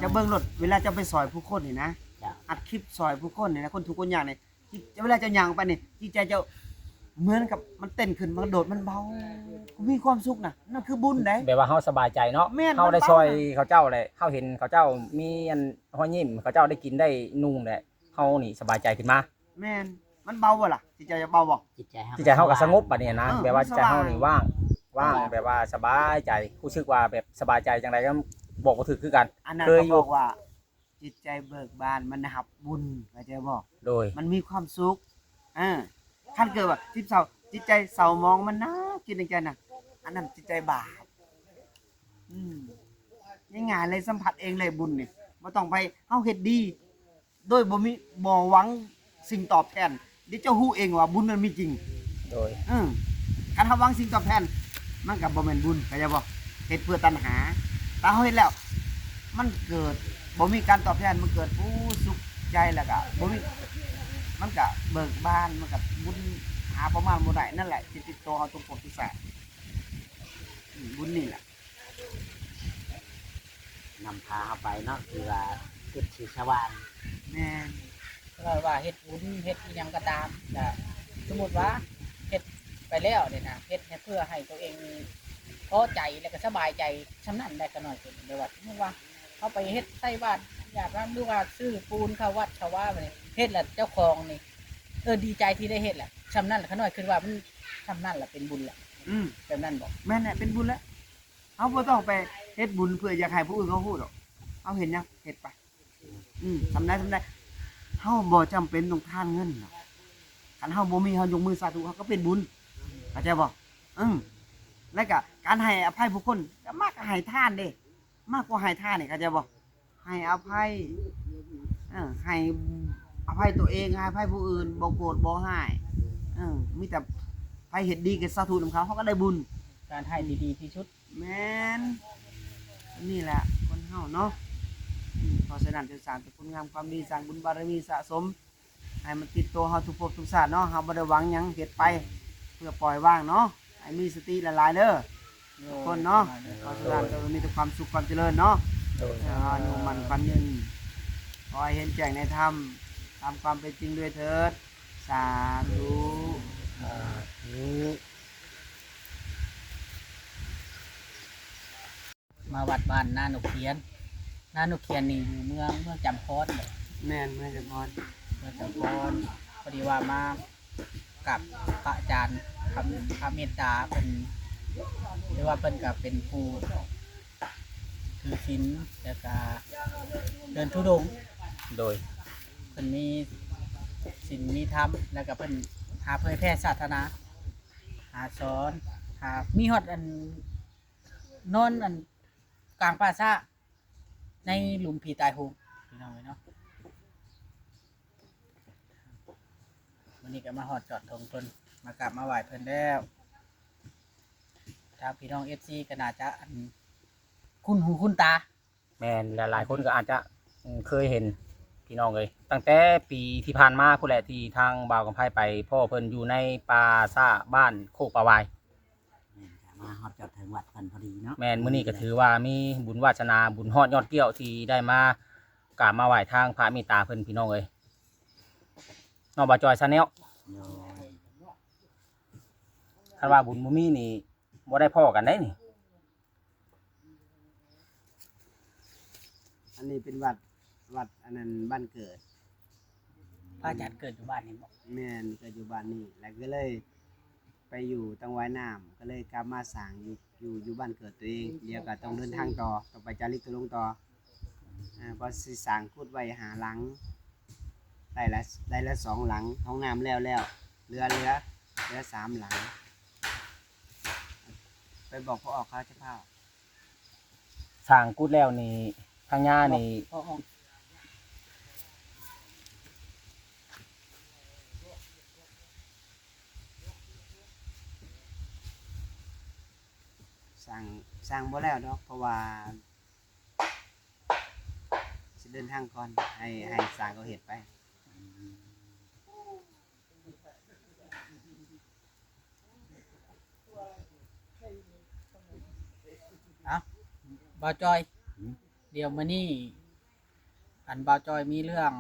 ເຈົ້າເບິ່ງໂລດ ເວລາເຈົ້າໄປຊ່ອຍຜູ້ຄົນນີ້ນະ ເຈົ້າ ອັດຄລິບຊ່ອຍຜູ້ຄົນນີ້ນະ ຄົນທຸກຄົນຍາກນີ້ ຈິດ ເວລາເຈົ້າຍ່າງອອກໄປນີ້ ຈິດໃຈເຈົ້າເໝືອນກັບມັນເຕັ້ນຂຶ້ນ ມັນກະໂດດ ມັນເບົາ ມີຄວາມສຸກນະ ນັ້ນຄືບຸນໃດ໋ ແບບວ່າເຮົາສະບາຍໃຈເນາະ ແມ່ນ ເຮົາໄດ້ຊ່ອຍເຂົາເຈົ້າແຫຼະ ເຮົາເຫັນເຂົາເຈົ້າມີອັນຮອຍຍິ້ມ ເຂົາເຈົ້າໄດ້ກິນໄດ້ນຸ່ງແຫຼະ ເຮົານີ້ສະບາຍໃຈຂຶ້ນມາ. ແມ່ນ ມັນເບົາບໍ່ລະ? ຈິດໃຈເຈົ້າເບົາບໍ່? ຈິດໃຈເຮົາ ຈິດໃຈເຮົາກະສະຫງົບບາດນີ້ນະ ເອີ ແບບວ່າ ມັນສະບາຍ ໃຈເຮົານີ້ວ່າງ ວ່າງ ສະບາຍ ແບບວ່າສະບາຍໃຈ ຮູ້ສຶກວ່າແບບສະບາຍໃຈຈັ່ງໃດກໍບອກບໍ່ຖືກຄືກັນ ອັນນັ້ນ ເຂົາບອກວ່າ ຈິດໃຈເບີກບານ ມັນຮັບບຸນ ເຂົ້າໃຈບໍ່? ໂດຍ ມັນມີຄວາມສຸກ ເອີ ຄັນເກີດວ່າຈິດເສົ້າ ຈິດໃຈເສົ້າໝອງ ມັນໜາກິດໃນໃຈນະ ອັນນັ້ນຈິດໃຈບາບ ອືມ ງ່າຍໆເລີຍ ສຳຜັດເອງເລີຍບຸນນີ້ ບໍ່ຕ້ອງໄປ ເຮົາເຮັດດີ ໂດຍບໍ່ມີ ບໍ່ຫວັງສິ່ງຕອບແທນ ດຽວເຈົ້າຮູ້ເອງວ່າບຸນມັນມີຈິງ ໂດຍ ເອີ ຄັນເຮົາຫວັງສິ່ງຕອບແທນ ມັນກະບໍ່ແມ່ນບຸນ ເຂົ້າໃຈບໍ່? ເຮັດເພື່ອຕັນຫາ ຖ້າເຮົາເຮັດແລ້ວ ມັນເກີດບໍ່ມີການຕອບແທນ ມັນເກີດ ໂອ້ ສຸກໃຈ ແລ້ວກະບໍ່ມີ ມັນກະເບີກບານ ມັນກະບຸນຫາປະມານບໍ່ໄດ້ ນັ້ນແຫຼະ ທີ່ຕິດໂຕເຮົາທຸກພບທຸກຊາດ ອືມ ບຸນນີ້ແຫຼະ ນຳພາເຮົາໄປເນາະ ທີ່ວ່າຈຸດທີ່ສະຫວ່າງ ແມ່ນ ເພາະວ່າເຮັດບຸນເຮັດອີ່ຫຍັງກໍຕາມ ກະສົມມຸດວ່າເຮັດໄປແລ້ວນີ້ນະ ເຮັດໃຫ້ເພື່ອໃຫ້ຕົວເອງພໍໃຈ ແລ້ວກໍສະບາຍໃຈ ສ່ຳນັ້ນໄດ໋ ຂະນ້ອຍເປັນ ແບບວ່າສົມມຸດວ່າເຮົາໄປເຮັດໃສ່ບາດຍາດນ້ຳ ຫຼືວ່າຊື້ປູນເຂົ້າວັດເຂົ້າວາ ເຮັດແລ້ວເຈົ້າຂອງນີ້ ເອີ ດີໃຈທີ່ໄດ້ເຮັດແຫຼະ ສ່ຳນັ້ນ ຂະນ້ອຍຄິດວ່າມັນສ່ຳນັ້ນລະເປັນບຸນລະ ອືມ ແບບນັ້ນບໍ່? ແມ່ນແຫຼະ ເປັນບຸນແລ້ວ ເຮົາບໍ່ຕ້ອງໄປເຮັດບຸນເພື່ອຢາກໃຫ້ຜູ້ອື່ນເຂົາຮູ້ດອກ ເຮົາເຮັດຫຍັງເຮັດໄປ ອືມ ສ່ຳໃດສ່ຳໃດ ເຮົາບໍ່ຈຳເປັນຕ້ອງການເງິນດອກ ຄັນເຮົາບໍ່ມີ ເຮົາຍົກມືສາທຸ ເຮົາກໍເປັນບຸນ ເຂົ້າໃຈບໍ່? ອືມ ແລ້ວກະການໃຫ້ອະໄພຜູ້ຄົນ ກໍມັກໃຫ້ທານເດ້ ມັກກວ່າໃຫ້ທານນີ້ ເຂົ້າໃຈບໍ່? ໃຫ້ອະໄພ ເອີ ໃຫ້ອະໄພຕົວເອງ ໃຫ້ອະໄພຜູ້ອື່ນ ບໍ່ໂກດບໍ່ຮ້າຍ ເອີ ມີແຕ່ໃຜເຮັດດີກໍສາທຸນຳເຂົາ ເຮົາກໍໄດ້ບຸນ ການໃຫ້ທີ່ດີທີ່ສຸດ ແມ່ນ ອັນນີ້ແຫຼະຄົນເຮົາເນາະ ອືມ ເພາະສະນັ້ນ ຈົ່ງສ້າງແຕ່ຄຸນງາມຄວາມດີ ສ້າງບຸນບາລະມີສະສົມ ໃຫ້ມັນຕິດໂຕເຮົາທຸກພົບທຸກຊາດເນາະ ເຮົາບໍ່ໄດ້ຫວັງຫຍັງ ເຮັດໄປເພື່ອປ່ອຍວາງເນາະ ໃຫ້ມີສະຕິຫຼາຍໆເດີ ທຸກຄົນເນາະ ໂດຍ ຂໍສະຫຼານໂດຍ ມີແຕ່ຄວາມສຸກຄວາມຈະເລີນເນາະ ໂດຍ ເອີ ອາຍຸໝັ້ນຂວັນຍືນ ຂໍໃຫ້ເຫັນແຈ້ງໃນທຳ ຕາມຄວາມເປັນຈິງດ້ວຍເທີດ ສາທຸ ສາທຸ. ມາວັດບ້ານນານົກຂຽນ ນານົກຂຽນນີ້ຢູ່ເມືອງ ເມືອງຈຳພອນບໍ? ແມ່ນ ເມືອງຈຳພອນ ເມືອງຈຳພອນ ພໍດີວ່າມາກາບພະອາຈານ ພະ ພະເມດຕາເພິ່ນ ຫຼືວ່າເພິ່ນກະເປັນຜູ້ຖືສິນ ແລ້ວກະເດີນທຸດົງ ໂດຍ ເພິ່ນມີສິນມີທຳ ແລ້ວກະເພິ່ນຫາເຜີຍແຜ່ສາສະໜາ ຫາສອນ ຫາ ມີຮອດອັນ ນອນອັນກາງປ່າຊ້າ ໃນຫຼຸມຜີຕາຍໂຫງ ພີ່ນ້ອງເອີຍເນາະ ມື້ນີ້ກໍມາຮອດຈອດທົ່ງເພິ່ນ ມາກາບມາໄຫວ້ເພິ່ນແລ້ວ ທາງພີ່ນ້ອງເອັຟຊີກໍໜ້າຈະອັນຄຸ້ນຫູຄຸ້ນຕາ ແມ່ນ ຫຼາຍໆຄົນກໍອາດຈະ ອືມ ເຄີຍເຫັນ ພີ່ນ້ອງເອີຍ ຕັ້ງແຕ່ປີທີ່ຜ່ານມາພຸ້ນແຫຼະ ທີ່ທາງບ່າວກຳໄພໄປພໍ້ເພິ່ນຢູ່ໃນປ່າຊ້າບ້ານໂຄກປາຫວາຍ ແມ່ນ ກໍມາຮອດຈອດເຖິງວັດເພິ່ນພໍດີເນາະ ແມ່ນ ມື້ນີ້ກໍຖືວ່າມີບຸນວາສະໜາ ບຸນຮອດຍອດກ້ຽວ ທີ່ໄດ້ມາກາບມາໄຫວ້ທາງພະເມດຕາເພິ່ນ ພີ່ນ້ອງເອີຍ ເນາະ ບ່າວຈອຍຊາແນລ ໂດຍ ຄັນວ່າບຸນບໍ່ມີນີ້ ບໍ່ໄດ້ພໍ້ກັນໄດ໋ນີ້. ອັນນີ້ເປັນວັດ ວັດອັນນັ້ນ ບ້ານເກີດ ພະອາຈານເກີດຢູ່ບ້ານນີ້ບໍ? ແມ່ນ ເກີດຢູ່ບ້ານນີ້ ແລ້ວກໍເລີຍໄປຢູ່ຕາງຫວາຍນ້ຳ ກໍເລີຍກັບມາສ້າງຢູ່ ຢູ່ ຢູ່ບ້ານເກີດຕົວເອງ ດຽວກໍຕ້ອງເດີນທາງຕໍ່ ຕ້ອງໄປຈາລິກທຸດົງຕໍ່ ອາ ກໍຊິສ້າງກຸດໄວ້ຫ້າຫຼັງ ໄດ້ລະ ໄດ້ລະສອງຫຼັງ ຫ້ອງນ້ຳແລ້ວ ແລ້ວ ເຫຼືອ ເຫຼືອ ເຫຼືອສາມຫຼັງ ໄປບອກພໍ່ອອກເຂົາຈະພາວ ສ້າງກຸດແລ້ວນີ້ ທາງຍ່ານີ້ ສ້າງ ສ້າງບໍ່ແລ້ວດອກ ເພາະວ່າຊິເດີນທາງກ່ອນ ໃຫ້ ໃຫ້ຊ່າງເຂົາເຮັດໄປ. ເອົ້າ ບ່າວຈອຍ ຫືມ? ດຽວມື້ນີ້ ອັນ ບ່າວຈອຍມີເລື່ອງ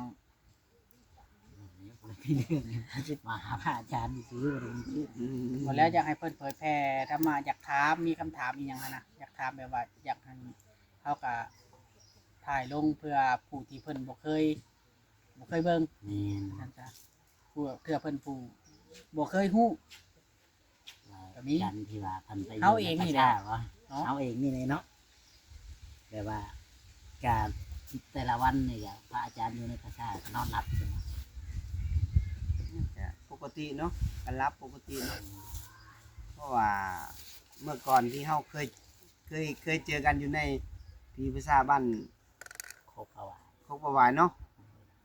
ມາຫາພະອາຈານຊື່ໆ ບໍ່ໄດ້ມີຊື່ ອືມ ບໍ່ແລ້ວ ຢາກໃຫ້ເພິ່ນເຜີຍແຜ່ທຳມະ ຢາກຖາມ ມີຄຳຖາມອີ່ຫຍັງຫັ້ນນະ ຢາກຖາມແບບວ່າ ຢາກໃຫ້ ເຮົາກະຖ່າຍລົງເພື່ອຜູ້ທີ່ເພິ່ນບໍ່ເຄີຍ ບໍ່ເຄີຍເບິ່ງ ແມ່ນ ວ່າຊັ້ນຊະ ເພື່ອ ເພື່ອເພິ່ນຜູ້ບໍ່ເຄີຍຮູ້ ກໍມີ ການທີ່ວ່າເພິ່ນໄປຢູ່ໃນປ່າຊ້າບໍ ເຮົາເອງນີ້ແຫຼະເນາະ ເຮົາເອງນີ້ແຫຼະເນາະ ແບບວ່າ ການແຕ່ລະວັນນີ້ກະພະອາຈານຢູ່ໃນປ່າຊ້າກໍນອນຫຼັບຢູ່ບໍ? ກະປົກກະຕິເນາະ ກະຫຼັບປົກກະຕິເນາະ ເພາະວ່າເມື່ອກ່ອນທີ່ເຮົາເຄີຍ ເຄີຍ ເຄີຍເຈີກັນຢູ່ໃນຜີປາສາດບ້ານ ໂຄກປະຫວາຍ ໂຄກປະຫວາຍເນາະ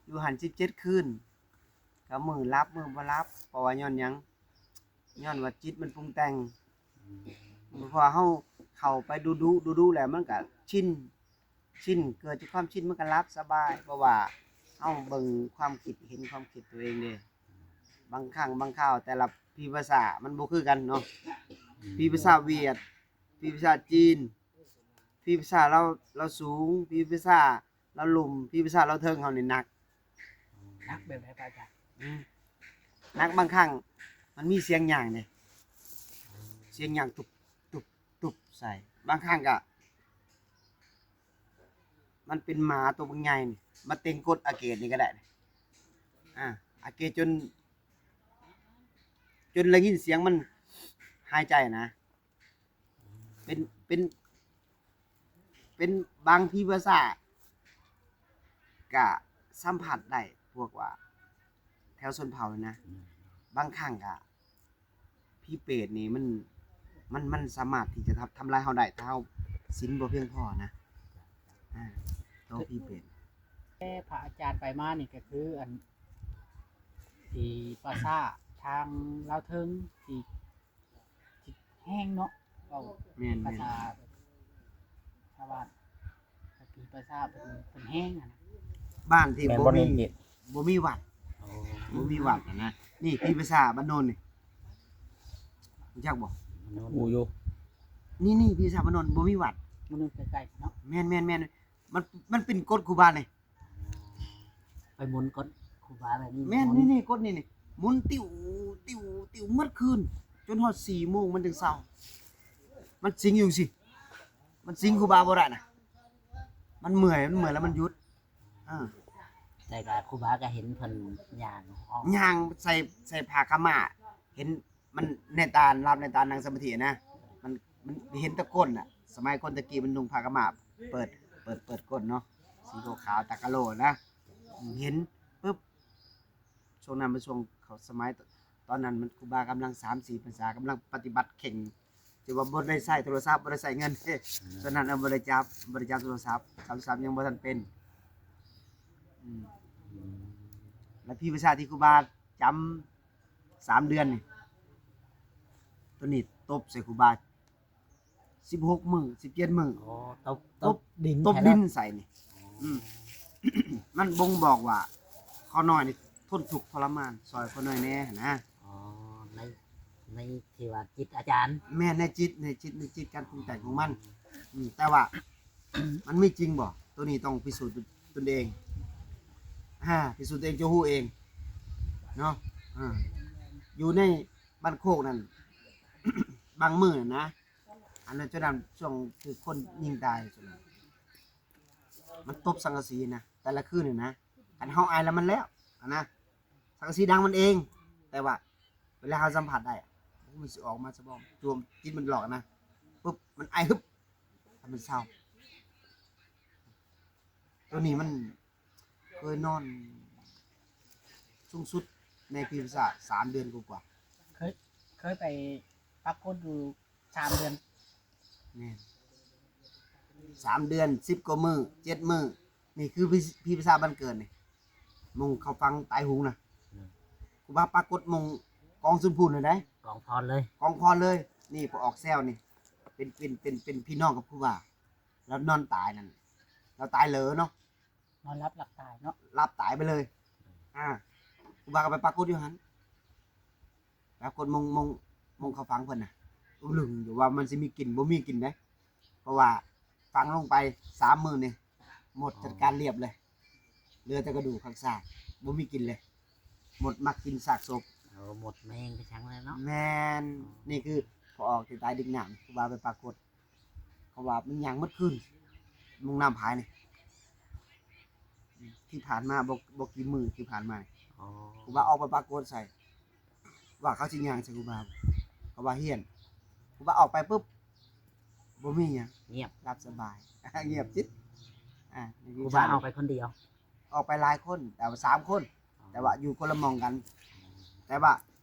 ຢູ່ຫັ້ນສິບເຈັດຄືນ ກະມື້ຫຼັບມື້ບໍ່ຫຼັບ ເພາະວ່າຍ້ອນຫຍັງ? ຍ້ອນວ່າຈິດມັນປຸງແຕ່ງ ອືມ ເພາະວ່າເຮົາເຂົ້າໄປດຸໆ ດຸໆ ແລ້ວມັນກະຊິນ ຊິນ ເກີດຈາກຄວາມຊິນມັນກະຫຼັບສະບາຍ ເພາະວ່າເຮົາເບິ່ງຄວາມຄິດ ເຫັນຄວາມຄິດຕົວເອງເດ້ ບາງຄັ້ງບາງຄາວແຕ່ລະຜີປາສາດມັນບໍ່ຄືກັນເນາະ ອືມ ຜີປາສາດຫວຽດ ຜີປາສາດຈີນ ຜີປາສາດລາວ ລາວສູງ ຜີປາສາດລາວລຸ່ມ ຜີປາສາດລາວເທິງ ເຮົານີ້ໜັກ ໜັກແບບໃດພະອາຈານ? ອືມ ໜັກ ບາງຄັ້ງມັນມີສຽງຍ່າງເດ້ ສຽງຍ່າງຕຸບ ຕຸບ ຕຸບໃສ່ ບາງຄັ້ງກະ ມັນເປັນໝາໂຕບັກໃຫຍ່ນີ້ ມາເຕັງກົດອາເກດນີ້ກໍໄດ້ ອາ ອາເກດຈົນ ຈົນໄດ້ຍິນສຽງມັນຫາຍໃຈນະ ເປັນ ເປັນ ເປັນບາງຜີປາສາດກະສຳຜັດໄດ້ ພວກວ່າແຖວຊົນເຜົ່ານີ້ນະ ອືມ ບາງຄັ້ງກະ ຜີເປດນີ້ມັນ ມັນ ມັນສາມາດທີ່ຈະທຳ ທຳລາຍເຮົາໄດ້ ຖ້າເຮົາສິນບໍ່ພຽງພໍນະ ອາ ຕໍ່ຜີເປດ. ແຕ່ພະອາຈານໄປມານີ້ກໍຄືອັນ ທີ່ປາສາດທາງລາວເທິງທີ່ ທີ່ແຮງເນາະ ເວົ້າ ແມ່ນໆ ພາສາຊາວບ້ານ ທີ່ປາສາດເພິ່ນ ເພິ່ນແຮງຫັ້ນນະ ບ້ານທີ່ ແມ່ນ ບໍ່ມີ ບໍ່ມີວັດ ອໍ ບໍ່ມີວັດຫັ້ນນະ ນີ້ຜີປາສາດບ້ານໂນນນີ້ ຮູ້ຈັກບໍ່? ຮູ້ຢູ່ ນີ້ໆ ຜີປາສາດບ້ານໂນນບໍ່ມີວັດ ມັນຢູ່ໃກ້ໆ ເນາະ ແມ່ນໆໆ ມັນ ມັນເປັນກົດຄູບານີ້ ໄປໝູນກົດຄູບາແບບນີ້ ແມ່ນ ໝູນ ນີ້ໆ ກົດນີ້ນີ້ ໝູນຕິວ ຕິວ ຕິວໝົດຄືນ ຈົນຮອດສີ່ໂມງມັນຈຶ່ງເຊົາ ມັນສິງຢູ່ຈັ່ງຊີ້ ມັນສິງຄູບາບໍ່ໄດ້ນະ ມັນເມື່ອຍ ມັນເມື່ອຍແລ້ວມັນຢຸດ ເອີ ແຕ່ກະຄູບາກະເຫັນເພິ່ນຍ່າງ ຍ່າງໃສ່ ໃສ່ຜ້າຂາວມ້າ ເຫັນ ມັນໃນຕານ ລາວໃນຕານນັ່ງສະມາທິນະ ມັນ ມັນເຫັນແຕ່ກົ້ນນະ ສະໄໝຄົນແຕ່ກີ້ມັນນຸ່ງຜ້າຂາວມ້າ ເປີດ ເປີດ ເປີດກົ້ນເນາະ ສີຂາວໆ ຕາກະໂຫຼນະ ເຫັນປຶບ ຊ່ວງນັ້ນມັນຊ່ວງເຂົາສະໄໝ ຕອນນັ້ນມັນຄູບາກຳລັງສາມສີ່ພັນສາ ກຳລັງປະຕິບັດເຄັ່ງ ທີ່ວ່າບໍ່ໄດ້ໃຊ້ໂທລະສັບ ບໍ່ໄດ້ໃຊ້ເງິນເດ້ ອືມ ຕອນນັ້ນ ເອີ ບໍ່ໄດ້ຈັບ ບໍ່ໄດ້ຈັບໂທລະສັບ ໂທລະສັບຍັງບໍ່ທັນເປັນ ອືມ ອືມ ແລ້ວຜີປາສາດທີ່ຄູບາຈຳ ສາມເດືອນນີ້ ໂຕນີ້ຕົບໃສ່ຄູບາສິບຫົກມື້ ສິບເຈັດມື້ ອໍ ຕົບ ຕົບ ຕົບດິນ ຕົບດິນໃສ່ນີ້ ອໍ ອືມ ມັນບົ່ງບອກວ່າ ຂ້ານ້ອຍນີ້ທົນທຸກທໍລະມານ ຊ່ອຍຂ້ານ້ອຍແດ່ຫັ້ນນະ ອໍ ໃນ ໃນທີ່ວ່າຈິດອາຈານ ແມ່ນ ໃນຈິດ ໃນຈິດ ໃນຈິດການປຸງແຕ່ງຂອງມັນ ອືມ ແຕ່ວ່າ ມັນມີຈິງບໍ່? ໂຕນີ້ຕ້ອງພິສູດຕົນເອງ ອາ ພິສູດຕົນເອງ ຈະຮູ້ເອງເນາະ ອາ ຢູ່ໃນບ້ານໂຄກນັ້ນ ບາງມື້ນະ ອັນນັ້ນ ຈະນຳຊ່ວງຖືກຄົນຍິງຕາຍ ມັນຕົບສັງກະສີນະ ແຕ່ລະຄືນນີ້ນະ ຄັນເຮົາອາຍແລ້ວມັນແລ້ວຫັ້ນນະ ສັງກະສີດັງມັນເອງ ແຕ່ວ່າເວລາເຮົາສຳຜັດໄດ້ ໂອ້ ມັນຊິອອກມາສະບອງ ຈວມ ຈິດມັນຫຼອກນະ ປຶບ ມັນອາຍ ຮຶບ ໃຫ້ມັນເຊົາ ໂຕນີ້ມັນເຄີຍນອນສູງສຸດໃນຜີປາສາດສາມເດືອນກວ່າໆ ເຄີຍ ເຄີຍໄປປາກົດຢູ່ສາມເດືອນ ແມ່ນ ສາມເດືອນ ສິບກວ່າມື້ ເຈັດມື້ ນີ້ຄືຜີ ຜີປາສາດບ້ານເກີດນີ້ ໝ່ອງເຂົາຝັງຕາຍໂຫງນະ ແມ່ນ ຄູບາປາກົດໝ່ອງກອງສຸນພູນນັ້ນໃດ໋ ກອງພອນເລີຍ ກອງພອນເລີຍ ນີ້ພໍອອກແຊວນີ້ ເປັນ ເປັນ ເປັນ ເປັນພີ່ນ້ອງກັບຄູບາ ລາວນອນຕາຍນັ້ນ ລາວຕາຍເລີເນາະ ນອນຫຼັບຫຼັບຕາຍເນາະ ຫຼັບຕາຍໄປເລີຍ ອາ ຄູບາກໍໄປປາກົດຢູ່ຫັ້ນ ປາກົດໝ່ອງ ໝ່ອງ ໝ່ອງເຂົາຝັງເພິ່ນນະ ອຶ້ງລຶ້ງຢູ່ວ່າມັນຊິມີກິນ ບໍ່ມີກິນເດ້ ເພາະວ່າຝັງລົງໄປສາມມື້ນີ້ ມົດຈັດການລຽບເລີຍ ເຫຼືອແຕ່ກະດູກກັບຊາກ ບໍ່ມີກິນເລີຍ. ມົດມັກກິນຊາກສົບ. ໂອ້ ມົດແມງໄປຊັງແລ້ວເນາະ. ແມ່ນ. ອໍ ນີ້ຄືພໍ່ອອກທີ່ຕາຍດິກນ້ຳ ຄູບາໄປປາກົດ ເພາະວ່າມັນຍ່າງໝົດຄືນ ໝ່ອງນ້ຳພາຍນີ້ ທີ່ຜ່ານມາ ບໍ່ ບໍ່ກີ່ມື້ທີ່ຜ່ານມາ. ອໍ ຄູບາອອກໄປປາກົດໃສ່ ວ່າເຂົາຊິຍ່າງໃສ່ຄູບາ ເຂົາວ່າຮຽນ. ຄູບາອອກໄປປຶບ ບໍ່ມີຫຍັງ ງຽບ ຫຼັບສະບາຍ ງຽບຈິດ. ອາ ຄູບາອອກໄປຄົນດຽວ ອອກໄປຫຼາຍຄົນ ແຕ່ວ່າສາມຄົນ ອໍ ແຕ່ວ່າຢູ່ຄົນລະໝ່ອງກັນ. ອໍ ແຕ່ວ່າ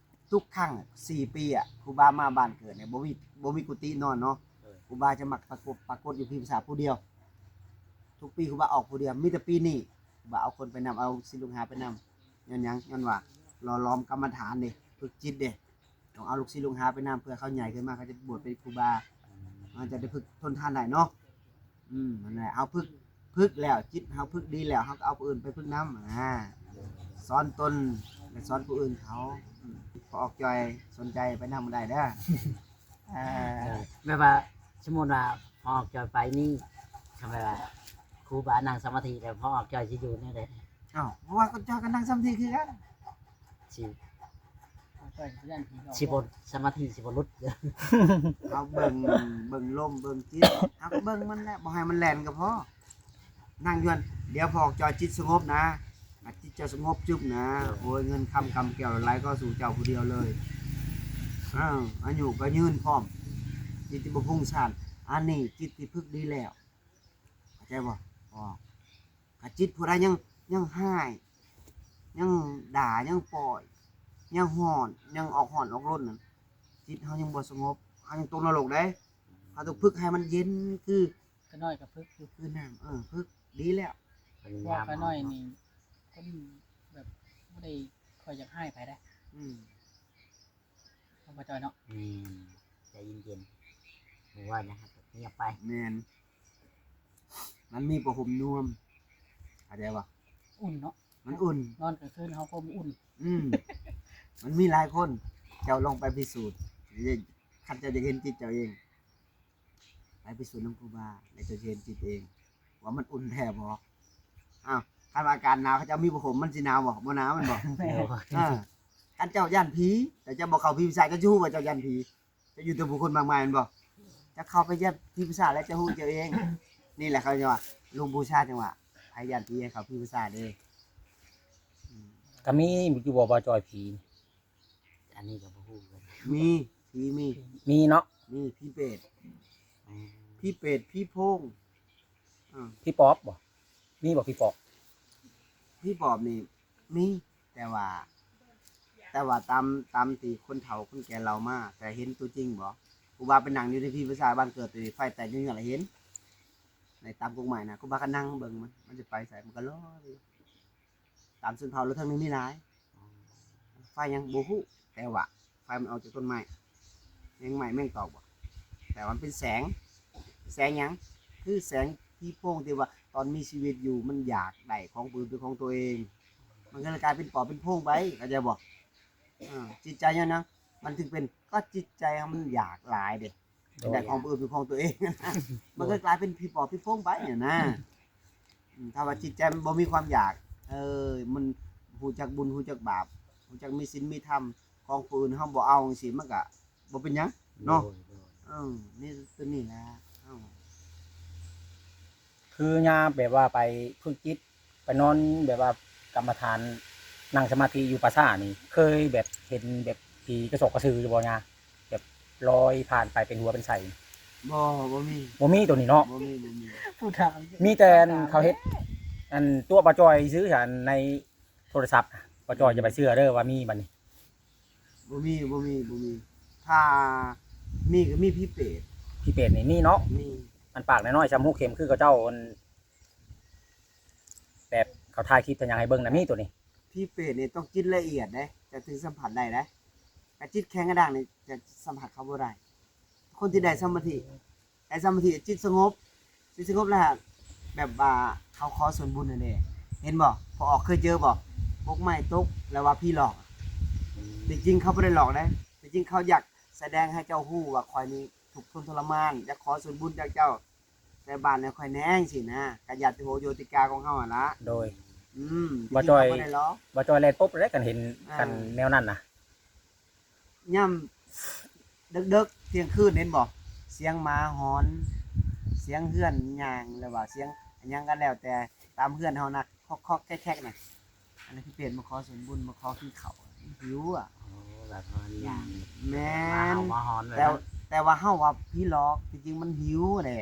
ທຸກຄັ້ງສີ່ປີອະ ຄູບາມາບ້ານເກີດນີ້ ບໍ່ມີ ບໍ່ມີກຸຕິນອນເນາະ. ເອີ ຄູບາຈະມັກປາກົດ ປາກົດຢູ່ພີພາສາດຜູ້ດຽວ. ທຸກປີຄູບາອອກຜູ້ດຽວ. ມີແຕ່ປີນີ້ ຄູບາເອົາຄົນໄປນຳ ເອົາລູກສິດລູກຫາໄປນຳ. ຍ້ອນຫຍັງ? ຍ້ອນວ່າຫຼໍ່ຫຼອມກຳມະຖານເດ້ ຝຶກຈິດເດ້ ຕ້ອງເອົາລູກສິດລູກຫາໄປນຳ ເພື່ອເຂົາໃຫຍ່ຂຶ້ນມາ ເຂົາຈະບວດເປັນຄູບາ ອືມ ເຮົາຈະໄດ້ຝຶກທົນທານໄດ້ເນາະ. ອືມ ນັ້ນແຫຼະ ເຮົາຝຶກ ຝຶກແລ້ວ ຈິດເຮົາຝຶກດີແລ້ວ ເຮົາກໍເອົາຜູ້ອື່ນໄປຝຶກນຳ ອາ ສອນຕົນ ແລະ ສອນຜູ້ອື່ນເຂົາ. ອືມ ພໍ່ອອກຈ່ອຍສົນໃຈໄປນຳໄດ້ເດີ. ເອີ ເອີ ແບບວ່າ ສົມມຸດວ່າພໍ່ອອກຈ່ອຍໄປນີ້ ຄັນແບບວ່າຄູບານັ່ງສະມາທິ ແລ້ວພໍ່ອອກຈ່ອຍຊິຢູ່ແນວໃດ? ເອົ້າ ເພາະວ່າຂ້າພະເຈົ້າກໍນັ່ງສະມາທິຄືກັນ. ຊິ ຂ້າພະເຈົ້າຊິຢ້ານຜີຫຼອກ ຊິບໍ່ ສະມາທິຊິບໍ່ຫຼຸດ. ເຮົາເບິ່ງ ເບິ່ງລົມ ເບິ່ງຈິດ ເຮົາກໍເບິ່ງມັນແຫຼະ ບໍ່ໃຫ້ມັນແລ່ນກໍພໍ. ນັ່ງຢູ່ຫັ້ນ ດຽວພໍ່ອອກຈ່ອຍຈິດສະຫງົບນະ ອາ ຈິດເຈົ້າສະຫງົບຈຶບນະ ໂອ້ຍ ເງິນຄຳກຳແກ້ວໄຫຼເຂົ້າສູ່ເຈົ້າຜູ້ດຽວເລີຍ. ເອີ ອາຍຸກໍຍືນພ້ອມ ຈິດທີ່ບໍ່ຟຸ້ງຊ່ານ. ອັນນີ້ຈິດທີ່ຝຶກດີແລ້ວ ເຂົ້າໃຈບໍ່? ອອກ ຖ້າຈິດຜູ້ໃດຍັງ ຍັງຮ້າຍ ຍັງດ່າ ຍັງປ້ອຍ ຍັງຮ້ອນ ຍັງອອກຮ້ອນອອກລົນນັ້ນ ຈິດເຮົາຍັງບໍ່ສະຫງົບ ເຮົາຍັງຕົກນະລົກເດ້. ເຮົາຕ້ອງຝຶກໃຫ້ມັນເຢັນຄື ຂ້ານ້ອຍກໍຝຶກຢູ່ ຄືນ້ຳ ເອີ ຝຶກດີແລ້ວ. ພະຍາຍາມ ຂ້ານ້ອຍນີ້ຄົນແບບບໍ່ໄດ້ຄ່ອຍຢາກຮ້າຍໃຜເດ້. ອືມ ຂອງພໍ່ຈ່ອຍເນາະ. ແມ່ນ ໃຈເຢັນໆ ບໍ່ວ່າຫຍັງກໍງຽບໄປ. ແມ່ນ ມັນມີຜ້າຫົ່ມນວມ ເຂົ້າໃຈບໍ່? ອຸ່ນເນາະ ມັນອຸ່ນ ນອນກາງຄືນເຮົາກໍອຸ່ນ. ອືມ ມັນມີຫຼາຍຄົນ ເຈົ້າລອງໄປພິສູດ ຄັນເຈົ້າຢາກເຫັນຈິດເຈົ້າເອງ. ໄປພິສູດນຳຄູບາ ແລ້ວເຈົ້າຊິເຫັນຈິດເອງວ່າມັນອຸ່ນແທ້ບໍ່. ອ້າວ ຄັນວ່າອາກາດໜາວ ເຂົາເຈົ້າມີຜ້າຫົ່ມ ມັນຊິໜາວບໍ່? ບໍ່ໜາວແມ່ນບໍ່? ເອີ ຄັນເຈົ້າຢ້ານຜີ ແຕ່ເຈົ້າບໍ່ເຂົ້າຜີປີສາດ ເຈົ້າຊິຮູ້ວ່າເຈົ້າຢ້ານຜີ. ເຈົ້າຢູ່ແຕ່ຜູ້ຄົນມາກມາຍແມ່ນບໍ່? ເຈົ້າເຂົ້າໄປຢ້ານຜີປີສາດ ແລ້ວເຈົ້າຮູ້ເຈົ້າເອງ. ນີ້ແຫຼະເຂົາເຈົ້າວ່າ ຫຼວງປູ່ຊາຈັ່ງວ່າ ໃຜຢ້ານຜີໃຫ້ເຂົ້າຜີປີສາດເດີ. ອືມ ກໍມີຢູ່ບໍ່ ບ່າວຈ່ອຍ ຜີ? ອັນນີ້ກໍບໍ່ຮູ້ຄືກັນ. ມີ ຜີມີ ມີເນາະ ມີຜີເປດ. ອືມ ຜີເປດ ຜີໂພງ. ອືມ ຜີປອບບໍ່? ມີບໍ່ຜີປອບ? ຜີປອບນີ້ມີ ແຕ່ວ່າ ແຕ່ວ່າຕາມ ຕາມທີ່ຄົນເຖົ້າຄົນແກ່ເລົ່າມາ ແຕ່ເຫັນຕົວຈິງບໍ່? ຄູບາໄປນັ່ງຢູ່ໃນຜີປີສາດບ້ານເກີດ ໄຟແຕກເຍືອກໆ ລະເຫັນ ໃນຕາມກົກໄມ້ນະ ຄູບາກໍນັ່ງເບິ່ງມັນ ມັນຊິໄປໃສ ມັນກໍລອຍ ຕາມຊົນເຜົ່າລະເທິງນີ້ມີຫຼາຍ. ໄຟຫຍັງບໍ່ຮູ້ ແຕ່ວ່າໄຟມັນອອກຈາກຕົ້ນໄມ້ ແມງໄມ້ແມງຕອກບໍ່ ແຕ່ວ່າມັນເປັນແສງ. ແສງຫຍັງ? ຄືແສງຜີໂພງທີ່ວ່າຕອນມີຊີວິດຢູ່ມັນຢາກໄດ້ຂອງຜູ້ອື່ນເປັນຂອງຕົວເອງ ມັນກໍເລີຍກາຍເປັນປອບເປັນໂພງໄປ ເຂົ້າໃຈບໍ່? ເອີ ຈິດໃຈຫຍັງນະ ມັນເຖິງເປັນ ກໍຈິດໃຈເຮົາມັນຢາກຫຼາຍເດ້ ຢາກໄດ້ຂອງຜູ້ອື່ນເປັນຂອງຕົວເອງ ມັນກໍກາຍເປັນຜີປອບຜີໂພງໄປຫັ້ນນະ. ອືມ ຖ້າວ່າຈິດໃຈມັນບໍ່ມີຄວາມຢາກ ເອີ ມັນຮູ້ຈັກບຸນ ຮູ້ຈັກບາບ ຮູ້ຈັກມີສິນມີທຳ ຂອງຜູ້ອື່ນເຮົາບໍ່ເອົາຈັ່ງຊີ້ ມັນກະບໍ່ເປັນຫຍັງເນາະ. ໂດຍ ໂດຍ ເອີ ນີ້ ຕົວນີ້ແຫຼະ ເອົ້າ ຄືຍາມແບບວ່າໄປຝຶກຈິດ ໄປນອນແບບວ່າກຳມະຖານ ນັ່ງສະມາທິຢູ່ປ່າຊ້ານີ້ ເຄີຍແບບເຫັນແບບຜີກະຊອກກະສືຢູ່ບໍ່ຍາ? ແບບລອຍຜ່ານໄປເປັນຫົວເປັນໄສ? ບໍ່ ບໍ່ມີ ບໍ່ມີໂຕນີ້ເນາະ. ບໍ່ມີ ບໍ່ມີ ຜູ້ຖາມ ມີແຕ່ອັນເຂົາເຮັດ ອັນຕົວະບ່າວຈ່ອຍຊື່ ອັນໃນໂທລະສັບ ບ່າວຈ່ອຍ ອືມ ຢ່າໄປເຊື່ອເດີວ່າມີບັດນີ້. ບໍ່ມີ ບໍ່ມີ ບໍ່ມີ ຖ້າມີກໍມີຜີເປດ. ຜີເປດນີ້ມີເນາະ? ມີ ອັນປາກນ້ອຍໆ ຊ່ຳຮູເຂັມຄືເຂົາເຈົ້າ ອັນ ແບບເຂົາຖ່າຍຄລິບຖ່າຍຫຍັງໃຫ້ເບິ່ງນະ ມີໂຕນີ້. ຜີເປດນີ້ຕ້ອງຈິດລະອຽດເດ້ ຈະຖືສຳຜັດໄດ້ເດ້ ກະຈິດແຂງກະດ້າງນີ້ຈະສຳຜັດເຂົາບໍ່ໄດ້. ຄົນທີ່ໄດ້ສະມາທິ ໄດ້ສະມາທິ ຈິດສະຫງົບ ຈິດສະຫງົບແລ້ວ ແບບວ່າເຂົາຂໍສ່ວນບຸນຫັ້ນເດ້ ເຫັນບໍ່? ພໍອອກເຄີຍເຈີບໍ່? ກົກໄມ້ຕົກ ແລ້ວວ່າຜີຫຼອກ. ທີ່ຈິງເຂົາບໍ່ໄດ້ຫຼອກເດ້ ທີ່ຈິງເຂົາຢາກສະແດງໃຫ້ເຈົ້າຮູ້ວ່າຂ້ອຍນີ້ທຸກທົນທໍລະມານ ຢາກຂໍສ່ວນບຸນຈາກເຈົ້າ. ໃສ່ບາດໃຫ້ຂ້ອຍແດ່ ຈັ່ງຊີ້ນະ ກະຍາດຕິໂຫໂຍຕິກາຂອງເຮົາຫັ້ນລະ. ໂດຍ ອືມ ບໍ່ຈ່ອຍ ເຮົາບໍ່ໄດ້ຫຼອກ ບໍ່ຈ່ອຍແລ່ນປົບເລີຍ ຄັນເຫັນ ອ່າ ຄັນແນວນັ້ນນະ. ຍາມເດິກໆ ທ່ຽງຄືນ ເຫັນບໍ່? ສຽງໝາຫອນ ສຽງເຮືອນຍ່າງ ຫຼືວ່າສຽງຫຍັງກໍແລ້ວແຕ່ ຕາມເຮືອນເຮົານະ ຄອກໆແຄກໆນະ. ອັນນັ້ນຄືເປັນມາຂໍສ່ວນບຸນ ມາຂໍກິນເຂົ້າ ຫິວອະ. ໂອ້ ແບບວ່າມັນ ອືມ ຍ່າງ ແມ່ນ ມາເຮົາມາຫອນແບບ ແຕ່ ນັ້ນ ແຕ່ວ່າເຮົາວ່າຜີຫຼອກ ທີ່ຈິງມັນຫິວແຫຼະ.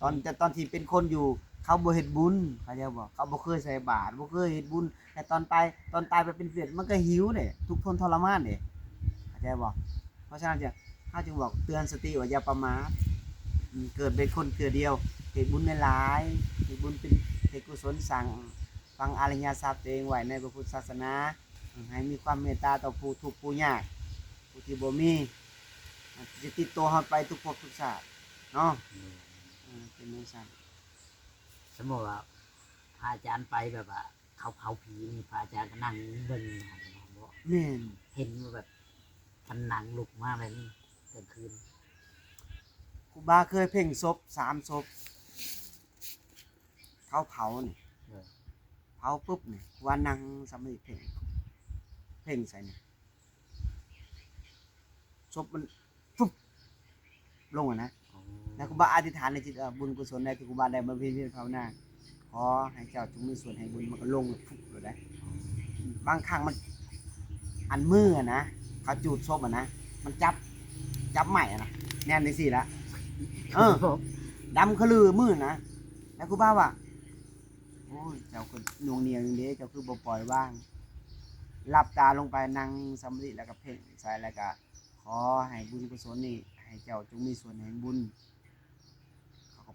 ຕອນ ອືມ ແຕ່ຕອນທີ່ເປັນຄົນຢູ່ ເຂົາບໍ່ເຮັດບຸນ ເຂົ້າໃຈບໍ່? ເຂົາບໍ່ເຄີຍໃສ່ບາດ ບໍ່ເຄີຍເຮັດບຸນ ແຕ່ຕອນຕາຍ ຕອນຕາຍໄປເປັນເປຣດ ມັນກໍຫິວເດ້ ທຸກທົນທໍລະມານເດ້ ເຂົ້າໃຈບໍ່? ເພາະສະນັ້ນ ເຮົາຈຶ່ງບອກເຕືອນສະຕິວ່າຢ່າປະໝາດ ອືມ ເກີດເປັນຄົນເທື່ອດຽວ ເຮັດບຸນຫຼາຍໆ ເຮັດບຸນເປັນ ເຮັດກຸສົນ ສ້າງຝັງອະລິຍະຊັບຕົວເອງໄວ້ໃນພະພຸດທະສາສະໜາ ໃຫ້ມີຄວາມເມດຕາຕໍ່ຜູ້ທຸກຜູ້ຍາກ ຜູ້ທີ່ບໍ່ມີ ຈະຕິດໂຕເຮົາໄປທຸກພົບທຸກຊາດເນາະ. ໂດຍ ເອີ ເປັນຈັ່ງຊັ້ນ. ສົມມຸດວ່າພະອາຈານໄປແບບວ່າເຂົາເຜົາຜີນີ້ ພະອາຈານກໍນັ່ງເບິ່ງຫັ້ນເນາະ ບໍ່? ແມ່ນ. ເຫັນວ່າແບບມັນນັ່ງລຸກມາແບບນີ້ກາງຄືນ. ຄູບາເຄີຍເພັ່ງສົບສາມສົບ ເຂົາເຜົານີ້ ໂດຍ ເຜົາປຶບນີ້ ຄູບານັ່ງສະມາທິເພັ່ງ ເພັ່ງໃສ່ນີ້ ສົບມັນຟຶບລົງຫັ້ນນະ. ອໍ ແລ້ວຄູບາອະທິຖານໃນຈິດ ເອີ ບຸນກຸສົນໃດທີ່ຄູບາໄດ້ບຳເພັນພຽນພາວນາ ຂໍໃຫ້ເຈົ້າຈົ່ງມີສ່ວນໃຫ້ບຸນ ມັນກໍລົງຟຶບໂລດໄດ໋. ອໍ ບາງຄັ້ງມັນ ອັນມືຫັ້ນນະ ເຂົາຈູດສົບຫັ້ນນະ ມັນຈັບ ຈັບໄມ້ຫັ້ນນະ ແໜ້ນຈັ່ງຊີ້ລະ ເອີ ດຳຂະລືມືນະ. ແລ້ວຄູບາວ່າ ໂອ້ຍ ເຈົ້າກໍໜ່ວງໜ່ຽວຢູ່ເດ ເຈົ້າຄືບໍ່ປ່ອຍວາງ? ຫຼັບຕາລົງໄປ ນັ່ງສະມາທິ ແລ້ວກໍເພັ່ງໃສ່ ແລ້ວກໍຂໍໃຫ້ບຸນກຸສົນນີ້ ໃຫ້ເຈົ້າຈົ່ງມີສ່ວນແຫ່ງບຸນ. ເຂົາກໍ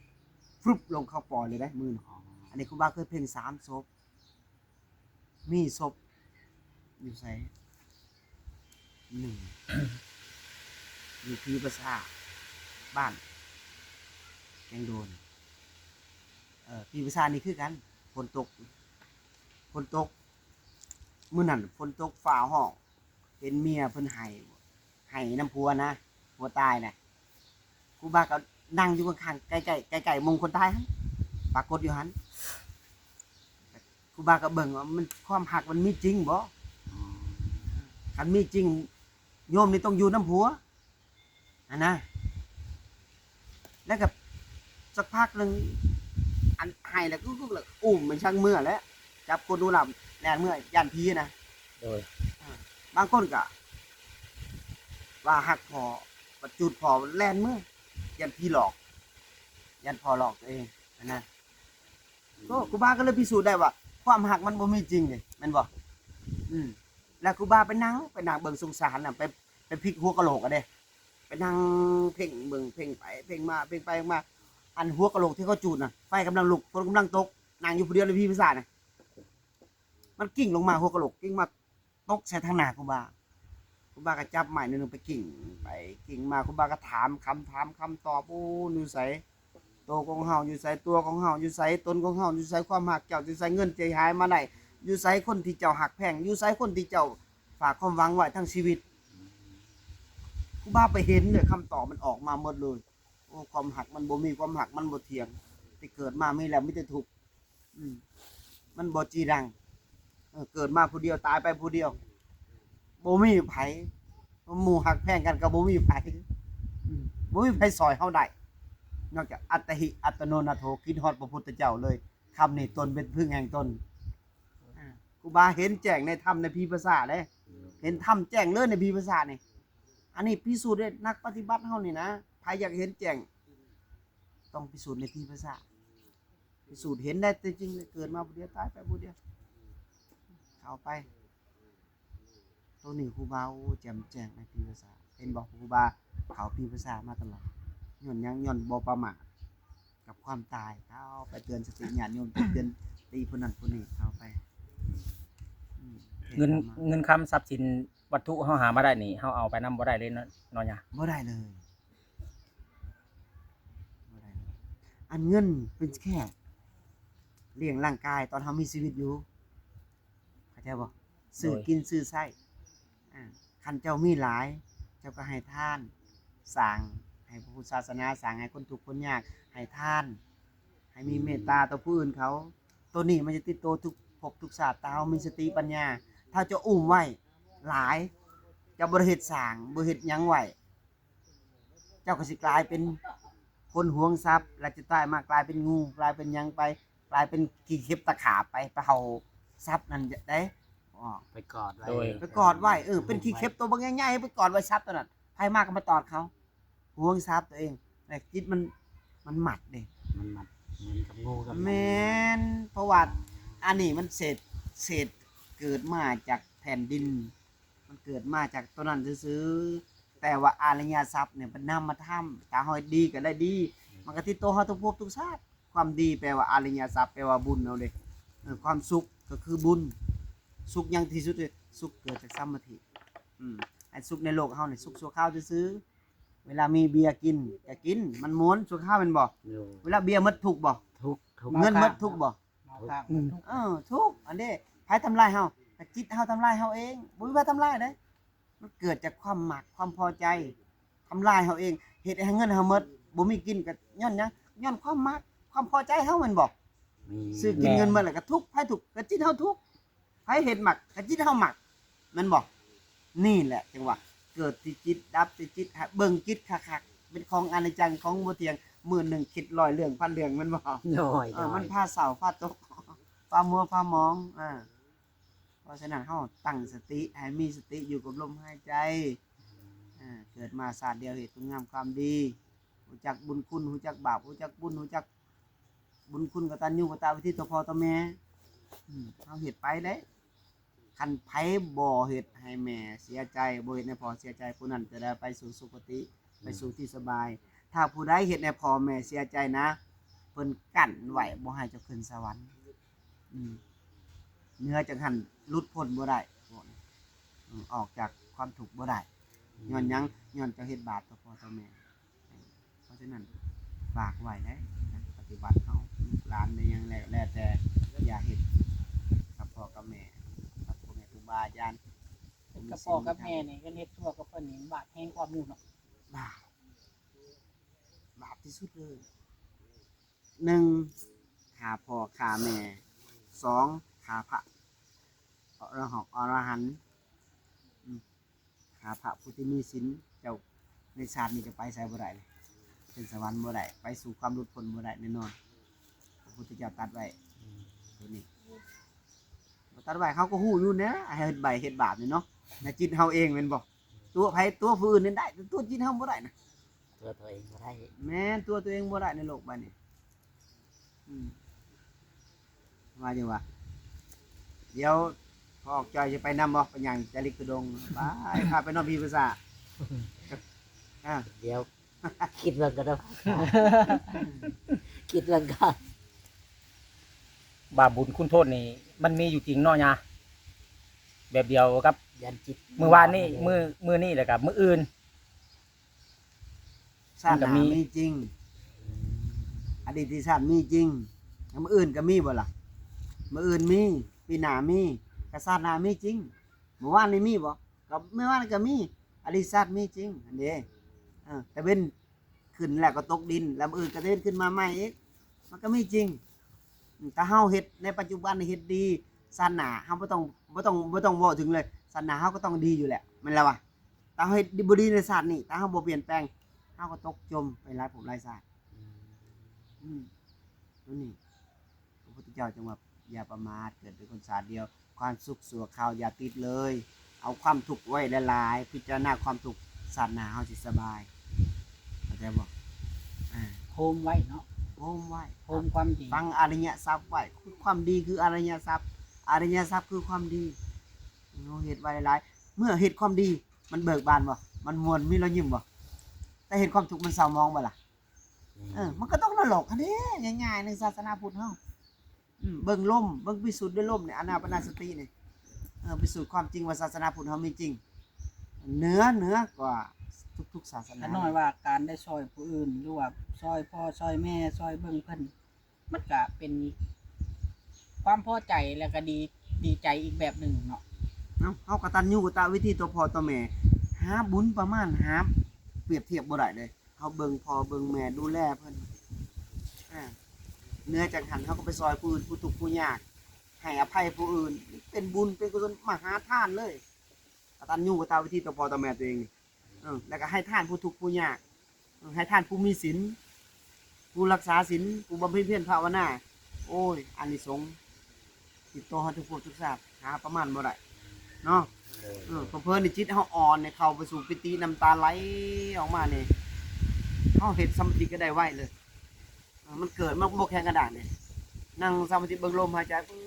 ຟຶບລົງ ເຂົາປ່ອຍເລີຍເດ້ມືນະ. ອໍ ອັນນີ້ຄູບາເຄີຍເພັ່ງສາມສົບ. ມີສົບຢູ່ໃສ? ໜຶ່ງ ຢູ່ຜີປາສາດ ບ້ານແກງໂດນ. ເອີ ຜີປາສາດນີ້ຄືກັນ ຝົນຕົກ ຝົນຕົກ ມື້ນັ້ນຝົນຕົກ ຟ້າຮ້ອງ ເຫັນເມຍເພິ່ນໄຫ້ ໄຫ້ນຳຜົວນະ ຜົວຕາຍນະ. ຄູບາກໍນັ່ງຢູ່ຂ້າງໆ ໃກ້ໆ ໃກ້ໆມົງຄົນຕາຍຫັ້ນ ປາກົດຢູ່ຫັ້ນ. ຄູບາກໍເບິ່ງວ່າມັນ ຄວາມຮັກມັນມີຈິງບໍ່? ອືມ ຄັນມີຈິງ ໂຍມນີ້ຕ້ອງຢູ່ນຳຜົວຫັ້ນນະ. ແລ້ວກໍສັກພັກໜຶ່ງ ອັນໄຫ້ແລ້ວ ກຸກໆ ແລ້ວ ອຸ້ມມັນຊ່າງເມືອແຫຼະ ຈັບກົ້ນອຸລຳແລ່ນເມືອ ຢ້ານຜີນະ. ໂດຍ ອ່າ ບາງຄົນກໍວ່າຮັກພໍ່ ບັດຈູດພໍ່ແລ່ນເມືອ ຢ້ານຜີຫຼອກ ຢ້ານພໍ່ຫຼອກຕົວເອງຫັ້ນນະ. ໂອ້ ຄູບາກໍເລີຍພິສູດໄດ້ວ່າ ຄວາມຮັກມັນບໍ່ມີຈິງເດ້ ແມ່ນບໍ່? ອືມ ແລ້ວຄູບາໄປນັ່ງ ໄປນັ່ງເບິ່ງສົງສານນະ ໄປ ໄປພິກຫົວກະໂຫຼກອະເດ້ ໄປນັ່ງເພັ່ງເບິ່ງ ເພັ່ງໄປເພັ່ງມາ ເພັ່ງໄປເພັ່ງມາ ອັນຫົວກະໂຫຼກທີ່ເຂົາຈູດນະ ໄຟກຳລັງລຸກ ຝົນກຳລັງຕົກ ນັ່ງຢູ່ຜູ້ດຽວໃນຜີປາສາດນະ ມັນກິ້ງລົງມາ ຫົວກະໂຫຼກກິ້ງມາ ຕົກໃສ່ທາງໜ້າຄູບາ. ຄູບາກໍຈັບໄມ້ໜ້ອຍໜຶ່ງໄປກິ້ງໄປກິ້ງມາ ຄູບາກໍຖາມຄຳຖາມຄຳຕອບ ໂອ້ ຢູ່ໃສ? ໂຕຂອງເຮົາຢູ່ໃສ? ຕົວຂອງເຮົາຢູ່ໃສ? ຕົນຂອງເຮົາຢູ່ໃສ? ຄວາມຮັກເຈົ້າຢູ່ໃສ? ເງິນທີ່ຫາມາໄດ້ຢູ່ໃສ? ຄົນທີ່ເຈົ້າຮັກແພງຢູ່ໃສ? ຄົນທີ່ເຈົ້າຝາກຄວາມຫວັງໄວ້ທັງຊີວິດ. ຄູບາໄປເຫັນເລີຍ ຄຳຕອບມັນອອກມາໝົດເລີຍ. ໂອ້ ຄວາມຮັກມັນບໍ່ມີ ຄວາມຮັກມັນບໍ່ທ່ຽງ ທີ່ເກີດມາມີແລ້ວມີແຕ່ທຸກ. ອືມ ມັນບໍ່ຈີລັງ ເອີ ເກີດມາຜູ້ດຽວ ຕາຍໄປຜູ້ດຽວ ບໍ່ມີໃຜ ໝູ່ຮັກແພງກັນກໍບໍ່ມີໃຜ ອືມ ບໍ່ມີໃຜຊ່ອຍເຮົາໄດ້ ນອກຈາກອັດຕະຫິອັດຕະໂນນາໂຖ ຄິດຮອດພະພຸດທະເຈົ້າເລີຍ. ຄຳນີ້ຕົນເປັນເພິ່ງແຫ່ງຕົນ. ອ່າ ຄູບາເຫັນແຈ້ງໃນທຳໃນຜີປາສາດເດ້ ເຫັນທຳແຈ້ງເລີຍໃນຜີປາສາດນີ້. ອັນນີ້ພິສູດເດ້ ນັກປະຕິບັດເຮົານີ້ນະ ໃຜຢາກເຫັນແຈ້ງ ຕ້ອງພິສູດໃນຜີປາສາດ. ພິສູດເຫັນໄດ້ຕົວຈິງເລີຍ ເກີດມາຜູ້ດຽວ ຕາຍໄປຜູ້ດຽວ ເຂົ້າໄປ. ໂຕນີ້ຄູບາ ໂອ້ ແຈ່ມແຈ້ງໃນຜີປາສາດ ເຫັນບໍ່? ຄູບາເຂົ້າຜີປາສາດມາຕະຫຼອດ ຍ້ອນຫຍັງ? ຍ້ອນບໍ່ປະໝາດກັບຄວາມຕາຍ. ເຂົ້າໄປເຕືອນສະຕິຍາດໂຍມ ໄປເຕືອນສະຕິຜູ້ນັ້ນຜູ້ນີ້ ເຂົ້າໄປ. ອືມ ເງິນ ເງິນຄຳຊັບສິນວັດຖຸເຮົາຫາມາໄດ້ນີ້ ເຮົາເອົາໄປນຳບໍ່ໄດ້ເລີຍເນາະ ເນາະຍາ? ບໍ່ໄດ້ເລີຍ. ບໍ່ໄດ້. ອັນເງິນເປັນແຄ່ລ້ຽງຮ່າງກາຍຕອນເຮົາມີຊີວິດຢູ່ ເຂົ້າໃຈບໍ່? ຊື້ ໂດຍ ກິນຊື້ໃຊ້. ອ່າ ຄັນເຈົ້າມີຫຼາຍ ເຈົ້າກໍໃຫ້ທານ ສ້າງໃຫ້ ໃຫ້ພະພຸດທະສາສະໜາສ້າງໃຫ້ຄົນທຸກຄົນຍາກ ໃຫ້ທານ ໃຫ້ມີເມດຕາຕໍ່ຜູ້ອື່ນເຂົາ. ໂຕນີ້ມັນຈະຕິດໂຕທຸກພົບທຸກຊາດ ຖ້າເຮົາມີສະຕິປັນຍາ. ຖ້າເຈົ້າອຸ້ມໄວ້ຫຼາຍ ເຈົ້າບໍ່ໄດ້ເຮັດສ້າງ ບໍ່ເຮັດຫຍັງໄວ້ ເຈົ້າກໍຊິກາຍເປັນຄົນຫວງຊັບ ແລະ ຈະຕາຍມາກາຍເປັນງູ ກາຍເປັນຫຍັງໄປ ກາຍເປັນຂີ້ເຂັບຕະຂາບໄປ ໄປເອົາຊັບນັ້ນເດ້ ໄປກອດໄວ້ ໂດຍ ໄປກອດໄວ້ ເອີ ເປັນຂີ້ເຂັບໂຕບັກໃຫຍ່ໆ ໄປກອດໄວ້ຊັບໂຕນັ້ນ ໃຜມາກໍມາຕອດເຂົາ ຫວງຊັບໂຕເອງ ແລະ ຈິດມັນ ມັນມັດເດ້ ມັນມັດເໝືອນກັບງູກັບຫຍັງ ແມ່ນ ເພາະວ່າອັນນີ້ມັນເສດ ເສດເກີດມາຈາກແຜ່ນດິນ ມັນເກີດມາຈາກໂຕນັ້ນຊື່ໆ ແຕ່ວ່າອະລິຍະຊັບນີ້ເປັນນາມະທຳ ຖ້າເຮົາເຮັດດີກໍໄດ້ດີ ມັນກໍຕິດໂຕເຮົາທຸກພົບທຸກຊາດ. ຄວາມດີແປວ່າອະລິຍະຊັບ ແປວ່າບຸນເຮົາເດ້ ເອີ ຄວາມສຸກກໍຄືບຸນ ສຸກຫຍັງທີ່ສຸດເດ້ ສຸກເກີດຈາກສາມັກຄີ ອືມ ອັນສຸກໃນໂລກເຮົານີ້ສຸກຊົ່ວຄາວຊື່ໆ ເວລາມີເບຍກິນກໍກິນ ມັນມ່ວນຊົ່ວຄາວແມ່ນບໍ່? ໂດຍ ເວລາເບຍໝົດທຸກບໍ່? ທຸກ ທຸກ ເງິນໝົດທຸກບໍ່? ເມົາຄ້າງ ອືມ ທຸກ ເອີ ທຸກ ອັນເດ້ ໃຜທຳລາຍເຮົາ? ກໍຈິດເຮົາທຳລາຍເຮົາເອງ ບໍ່ມີໃຜທຳລາຍເດ້. ມັນເກີດຈາກຄວາມມັກ ຄວາມພໍໃຈ ທຳລາຍເຮົາເອງ ເຮັດໃຫ້ເງິນເຮົາໝົດ ບໍ່ມີກິນກໍຍ້ອນຫຍັງ? ຍ້ອນຄວາມມັກ ຄວາມພໍໃຈເຮົາແມ່ນບໍ່? ອືມ ຊື້ກິນເງິນໝົດແລ້ວກໍທຸກ ໃຜທຸກ ກໍຈິດເຮົາທຸກ ໃຜເຮັດມັກກໍຈິດເຮົາມັກ ແມ່ນບໍ່? ນີ້ແຫຼະຈັ່ງວ່າເກີດທີ່ຈິດ ດັບທີ່ຈິດ ໃຫ້ເບິ່ງຈິດຄັກໆ ເປັນຂອງອະນິດຈັງ ຂອງບໍ່ທ່ຽງ ມື້ໜຶ່ງຄິດຮ້ອຍເລື່ອງພັນເລື່ອງ ແມ່ນບໍ່? ໂດຍ ເອີ ໂດຍ ມັນພາເສົ້າ ພາຕົກ ພາມົວ ພາໝອງ ເອີ ເພາະສະນັ້ນເຮົາຕັ້ງສະຕິ ໃຫ້ມີສະຕິຢູ່ກັບລົມຫາຍໃຈ ເອີ ເກີດມາຊາດດຽວເຮັດຄຸນງາມຄວາມດີ ຮູ້ຈັກບຸນຄຸນ ຮູ້ຈັກບາບ ຮູ້ຈັກບຸນ ຮູ້ຈັກບຸນຄຸນ ກະຕັນຍູກະຕະເວທີຕໍ່ພໍ່ຕໍ່ແມ່ ອືມ ເຮົາເຮັດໄປເດ້. ຄັນໃຜບໍ່ເຮັດໃຫ້ແມ່ເສຍໃຈ ບໍ່ເຮັດໃຫ້ພໍ່ເສຍໃຈ ຜູ້ນັ້ນຈະໄດ້ໄປສູ່ສຸຄະຕິ ໄປສູ່ທີ່ສະບາຍ. ຖ້າຜູ້ໃດເຮັດໃຫ້ພໍ່ແມ່ເສຍໃຈນະ ເພິ່ນກັ້ນໄວ້ບໍ່ໃຫ້ເຈົ້າຂຶ້ນສະຫວັນ ອືມ ເໜືອຈາກຫັ້ນ ຫຼຸດພົ້ນບໍ່ໄດ້ ພວກນີ້ ອືມ ອອກຈາກຄວາມທຸກບໍ່ໄດ້ ອືມ ຍ້ອນຫຍັງ? ຍ້ອນເຈົ້າເຮັດບາບຕໍ່ພໍ່ຕໍ່ແມ່. ເພາະສະນັ້ນ ຝາກໄວ້ເດ້ ນັກປະຕິບັດເຮົາ ລູກຫຼານໄດ້ຫຍັງແລ້ວ ແລ້ວແຕ່ ຢ່າເຮັດກັບພໍ່ກັບແມ່ ກັບພໍ່ແມ່ຄູບາອາຈານ ເຮັດກັບພໍ່ກັບແມ່ນີ້ ຄັນເຮັດຊົ່ວກັບເພິ່ນນີ້ ບາບແຮງກວ່າໝູ່ເນາະ ບາບ ບາບທີ່ສຸດເລີຍ. ໜຶ່ງ ຂ້າພໍ່ຂ້າແມ່ ສອງ ຂ້າພະອໍລະຫັກ ອໍລະຫັນ ອືມ ຂ້າພະຜູ້ທີ່ມີສິນ ເຈົ້າ ໃນຊາດນີ້ຈະໄປໃສບໍ່ໄດ້ເລີຍ ຂຶ້ນສະຫວັນບໍ່ໄດ້ ໄປສູ່ຄວາມຫຼຸດພົ້ນບໍ່ໄດ້ແນ່ນອນ ພະພຸດທະເຈົ້າຕັດໄວ້ ອືມ ໂຕນີ້ ບໍ່ຕັດໄວ້ ເຮົາກໍຮູ້ຢູ່ນະ ໃຫ້ເຮັດໃບເຮັດບາບນີ້ເນາະ ໃນຈິດເຮົາເອງແມ່ນບໍ່? ຕົວະໃຜ ຕົວະຜູ້ອື່ນນັ້ນໄດ້ ແຕ່ຕົວະຈິດເຮົາບໍ່ໄດ້ນະ ຕົວະຕົວເອງບໍ່ໄດ້ ແມ່ນ ຕົວະຕົວເອງບໍ່ໄດ້ໃນໂລກໃບນີ້ ອືມ ວ່າຢູ່ວ່າ ດຽວພໍ່ອອກຈອຍຊິໄປນຳບໍ່? ໄປຍ່າງຈາລິກທຸດົງ ໄປ ພາໄປນອນພີພາສາ ອ່າ ດຽວ ຄິດເບິ່ງກ່ອນເດີ ຄິດເບິ່ງກ່ອນ ບາບບຸນຄຸນໂທດນີ້ ມັນມີຢູ່ຈິງເນາະຍາ ແບບດຽວກັບ ຢ້ານຈິດ ມື້ວານນີ້ ມື້ ມື້ນີ້ ແລ້ວກໍມື້ອື່ນ ຊາດໜ້າມີຈິງ ອະດີດຊາດມີຈິງ ມື້ອື່ນກໍມີບໍ່ລະ? ມື້ອື່ນມີ ປີໜ້າມີ ກໍຊາດໜ້າມີຈິງ ມື້ວານນີ້ມີບໍ່? ກໍມື້ວານນີ້ກໍມີ ອະດີດຊາດມີຈິງຫັ້ນເດ້ ເອີ ຕາເວັນຂຶ້ນແລ້ວກໍຕົກດິນ ແລ້ວມື້ອື່ນກໍຕາເວັນຂຶ້ນມາໃໝ່ອີກ ມັນກໍມີຈິງ. ຖ້າເຮົາເຮັດໃນປັດຈຸບັນ ເຮັດດີ ຊາດໜ້າເຮົາບໍ່ຕ້ອງ ບໍ່ຕ້ອງ ບໍ່ຕ້ອງເວົ້າເຖິງເລີຍ ຊາດໜ້າເຮົາກໍຕ້ອງດີຢູ່ແລ້ວ ແມ່ນແລ້ວວະ? ຖ້າເຮົາເຮັດບໍ່ດີໃນຊາດນີ້ ຖ້າເຮົາບໍ່ປ່ຽນແປງ ເຮົາກໍຕົກຈົມໄປຫຼາຍພົບຫຼາຍຊາດ ອືມ ອືມ ໂຕນີ້ ພະພຸດທະເຈົ້າຈຶ່ງວ່າ ຢ່າປະໝາດ ເກີດເປັນຄົນຊາດດຽວ ຄວາມສຸກຊົ່ວຄາວຢ່າຕິດເລີຍ ເອົາຄວາມທຸກໄວ້ຫຼາຍໆ ພິຈາລະນາຄວາມທຸກ ຊາດໜ້າເຮົາຊິສະບາຍ ເຂົ້າໃຈບໍ່? ອ່າ ໂຮມໄວ້ເນາະ ໂຮມໄວ້ ໂຮມຄວາມດີ ຝັງອະລິຍະຊັບໄວ້ ຄວາມດີຄືອະລິຍະຊັບ ອະລິຍະຊັບຄືຄວາມດີ ເຮົາເຮັດໄວ້ຫຼາຍໆ ເມື່ອເຮັດຄວາມດີ ມັນເບີກບານບໍ່? ມັນມ່ວນ ມີລອຍຍິ້ມບໍ່? ແຕ່ເຮັດຄວາມທຸກ ມັນເສົ້າໝອງບໍ່ລະ? ອືມ ເອີ ມັນກໍຕົກນະລົກຫັ້ນເດ້ ງ່າຍໆ ໃນສາສະໜາພຸດເຮົາ ອືມ ເບິ່ງລົມ ເບິ່ງພິສູດດ້ວຍລົມນີ້ ອານາປານະສະຕິນີ້ ເອີ ພິສູດຄວາມຈິງວ່າສາສະໜາພຸດເຮົາມີຈິງ ເໜືອ ເໜືອກວ່າທຸກໆສາສະໜາ ຂ້ານ້ອຍວ່າການໄດ້ຊ່ອຍຜູ້ອື່ນ ຫຼືວ່າຊ່ອຍພໍ່ຊ່ອຍແມ່ ຊ່ອຍເບິ່ງເພິ່ນ ມັນກະເປັນຄວາມພໍໃຈ ແລ້ວກະດີ ດີໃຈອີກແບບໜຶ່ງເນາະ ເນາະ ເຮົາກະຕັນຍູກະຕະເວທີຕໍ່ພໍ່ຕໍ່ແມ່ ຫາບຸນປະມານ ຫາປຽບທຽບບໍ່ໄດ້ເລີຍ. ເຮົາເບິ່ງພໍ່ເບິ່ງແມ່ ດູແລເພິ່ນ ອາ ເໜືອຈາກຫັ້ນ ເຮົາກໍໄປຊ່ອຍຜູ້ອື່ນ ຜູ້ທຸກຜູ້ຍາກ ໃຫ້ອະໄພຜູ້ອື່ນ ເປັນບຸນເປັນກຸສົນມະຫາທານເລີຍ ກະຕັນຍູກະຕະເວທີຕໍ່ພໍ່ຕໍ່ແມ່ຕົວເອງນີ້ ເອີ ແລ້ວກໍໃຫ້ທານຜູ້ທຸກຜູ້ຍາກ ໃຫ້ທານຜູ້ມີສິນ ຜູ້ຮັກສາສິນ ຜູ້ບຳເພັນພຽນພາວະນາ ໂອ້ຍ ອານິສົງຕິດຕໍ່ເຮົາທຸກພບທຸກຊາດ ຫາປະມານບໍ່ໄດ້ເນາະ. ເອີ ເຜີໆນີ້ຈິດເຮົາອ່ອນນີ້ ເຂົ້າໄປສູ່ປີຕິ ນ້ຳຕາໄຫຼອອກມານີ້ ເຮົາເຮັດສະມາທິກໍໄດ້ໄວເລີຍ. ເອີ ມັນເກີດ ມັນບໍ່ແຂງກະດ້າງເດ້ ນັ່ງສະມາທິເບິ່ງລົມຫາຍໃຈ ປຶບ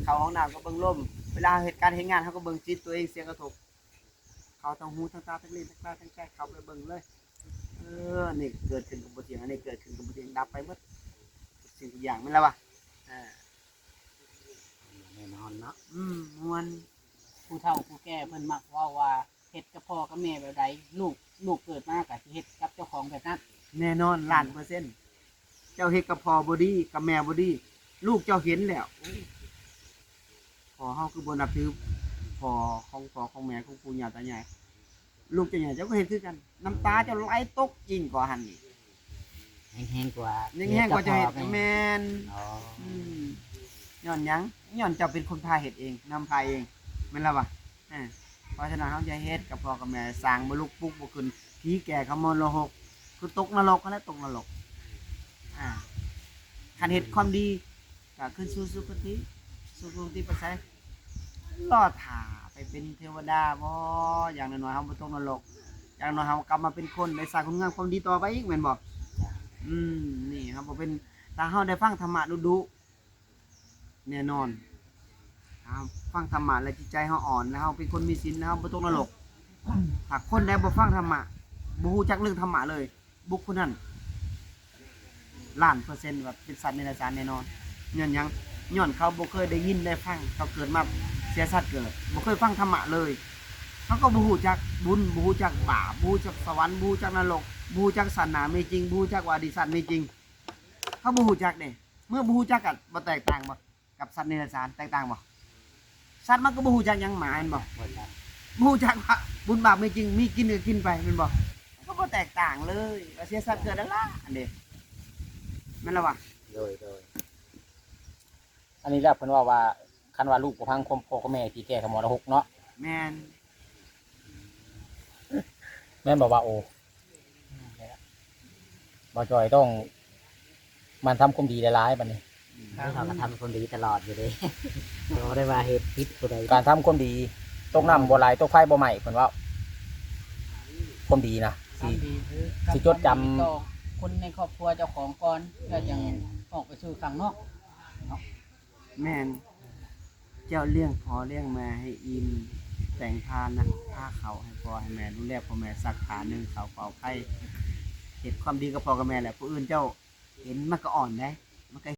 ເຂົ້າຫ້ອງນ້ຳກໍເບິ່ງລົມ ເວລາເຮົາເຮັດການເຮັດງານ ເຮົາກໍເບິ່ງຈິດຕົວເອງ ສຽງກະທົບ ເຂົ້າທັງຫູ ທັງຕາ ທັງລີ້ນ ທັງກາຍ ທັງໃຈ ເຂົ້າໄປເບິ່ງເລີຍ. ເອີ ອັນນີ້ເກີດຂຶ້ນກໍບໍ່ທ່ຽງ ອັນນີ້ເກີດຂຶ້ນກໍບໍ່ທ່ຽງ ດັບໄປໝົດ ທຸກສິ່ງທຸກຢ່າງ ແມ່ນລະວະ? ເອີ ແນ່ນອນເນາະ ອືມ ມ່ວນ. ຜູ້ເຖົ້າຜູ້ແກ່ເພິ່ນມັກເວົ້າວ່າ ເຮັດກັບພໍ່ກັບແມ່ແບບໃດ ລູກ ລູກເກີດມາກໍຊິເຮັດກັບເຈົ້າຂອງແບບນັ້ນ. ແນ່ນອນ ລ້ານເປີເຊັນ ເຈົ້າເຮັດກັບພໍ່ບໍ່ດີ ກັບແມ່ບໍ່ດີ ລູກເຈົ້າເຫັນແລ້ວ ໂອ້ ພໍ່ເຮົາຄືບໍ່ນັບຖືພໍ່ຂອງພໍ່ຂອງແມ່ຂອງປູ່ຍ່າຕາຍາຍ ລູກເຈົ້າໃຫຍ່ເຈົ້າກໍເຮັດຄືກັນ ນ້ຳຕາເຈົ້າໄຫຼຕົກຍິ່ງກວ່າຫັ້ນອີກ ແຮງໆກວ່າ ແຮງໆກວ່າເຈົ້າເຮັດ ແມ່ນ ອໍ ອືມ ຍ້ອນຫຍັງ? ຍ້ອນເຈົ້າເປັນຄົນພາເຮັດເອງ ນຳພາເອງ ແມ່ນລະວະ? ເອີ ເພາະສະນັ້ນເຮົາຢ່າເຮັດກັບພໍ່ກັບແມ່ ສ້າງບໍ່ລຸກ ປຸກບໍ່ຂຶ້ນ ຜີແກ່ເຂົ້າມໍລະຫົກ ຄືຕົກນະລົກຫັ້ນແຫຼະ ຕົກນະລົກ ອາ ຄັນເຮັດຄວາມດີ ກະຂຶ້ນສູ່ສຸຄະຕິ ສຸຄະຕິໄປໃສ? ລໍຖ້າໄປເປັນເທວະດາບໍ? ຢ່າງໜ້ອຍໆເຮົາບໍ່ຕົກນະລົກ ຢ່າງໜ້ອຍເຮົາກັບມາເປັນຄົນ ໄດ້ສ້າງຄຸນງາມຄວາມດີຕໍ່ໄປອີກ ແມ່ນບໍ່? ອືມ ນີ້ເຮົາບໍ່ເປັນ ຖ້າເຮົາໄດ້ຟັງທຳມະດຸໆ ແນ່ນອນ ຖ້າເຮົາຟັງທຳມະແລ້ວຈິດໃຈເຮົາອ່ອນ ແລ້ວເຮົາເປັນຄົນມີສິນ ແລ້ວເຮົາບໍ່ຕົກນະລົກ. ຖ້າຄົນໃດບໍ່ຟັງທຳມະ ບໍ່ຮູ້ຈັກເລື່ອງທຳມະເລີຍ ບຸກຄົນນັ້ນລ້ານເປີເຊັນວ່າເປັນສັດເນລະສານແນ່ນອນ. ຍ້ອນຫຍັງ? ຍ້ອນເຂົາບໍ່ເຄີຍໄດ້ຍິນໄດ້ຟັງ ເຂົາເກີດມາເສຍຊາດເກີດ ບໍ່ເຄີຍຟັງທຳມະເລີຍ ເຂົາກໍບໍ່ຮູ້ຈັກບຸນ ບໍ່ຮູ້ຈັກບາບ ບໍ່ຮູ້ຈັກສະຫວັນ ບໍ່ຮູ້ຈັກນະລົກ ບໍ່ຮູ້ຈັກຊາດໜ້າມີຈິງ ບໍ່ຮູ້ຈັກວ່າອະດີດຊາດມີຈິງ ເຂົາບໍ່ຮູ້ຈັກເດ້. ເມື່ອບໍ່ຮູ້ຈັກກັນ ບໍ່ແຕກຕ່າງບໍ່ ກັບສັດເນລະສານ ແຕກຕ່າງບໍ່? ສັດມັນກໍບໍ່ຮູ້ຈັກຫຍັງ ໝາແມ່ນບໍ່? ບໍ່ຈັກ ບໍ່ຮູ້ຈັກວ່າບຸນບາບມີຈິງ ມີກິນກໍກິນໄປແມ່ນບໍ່? ມັນກໍບໍ່ແຕກຕ່າງເລີຍ ວ່າເສຍຊາດເກີດຫັ້ນລະ ອັນເດ ແມ່ນລະວະ? ໂດຍ ໂດຍ ອັນນີ້ລະເພິ່ນເວົ້າວ່າ ຄັນວ່າລູກບໍ່ຟັງຄວາມພໍ່ຄວາມແມ່ ຊິແກ່ເຂົ້າມໍລະຫົກເນາະ. ແມ່ນ ແມ່ນບໍ່ ບ່າວໂອ? ບ່າວຈອຍຕ້ອງໝັ່ນທຳຄວາມດີຫຼາຍໆ ບັດນີ້ ເອີ ເຮົາກໍທຳຄວາມດີຕະຫຼອດຢູ່ເດ້ ບໍ່ໄດ້ວ່າເຮັດຜິດຜູ້ໃດ. ການທຳຄວາມດີ ຕົກນ້ຳບໍ່ໄຫຼ ຕົກໄຟບໍ່ໄໝ້ ເພິ່ນເວົ້າ ຄວາມດີນະ ຊິ ຊິຈົດຈຳ ຄົນໃນຄອບຄົວເຈົ້າຂອງກ່ອນ ແລ້ວຈັ່ງອອກໄປສູ່ຂ້າງນອກເນາະ. ແມ່ນ ເຈົ້າລ້ຽງພໍ່ລ້ຽງແມ່ໃຫ້ອີ່ມ ແຕ່ງພານະ ພາເຂົ້າໃຫ້ພໍ່ໃຫ້ແມ່ ດູແລພໍ່ແມ່ ຊັກຜ້າ ໜຶ້ງເຂົ້າ ເຝົ້າໄຟ ເຮັດຄວາມດີກັບພໍ່ກັບແມ່ແຫຼະ ຜູ້ອື່ນເຈົ້າເຫັນມັນກໍອ່ອນໃດ ມັນກໍ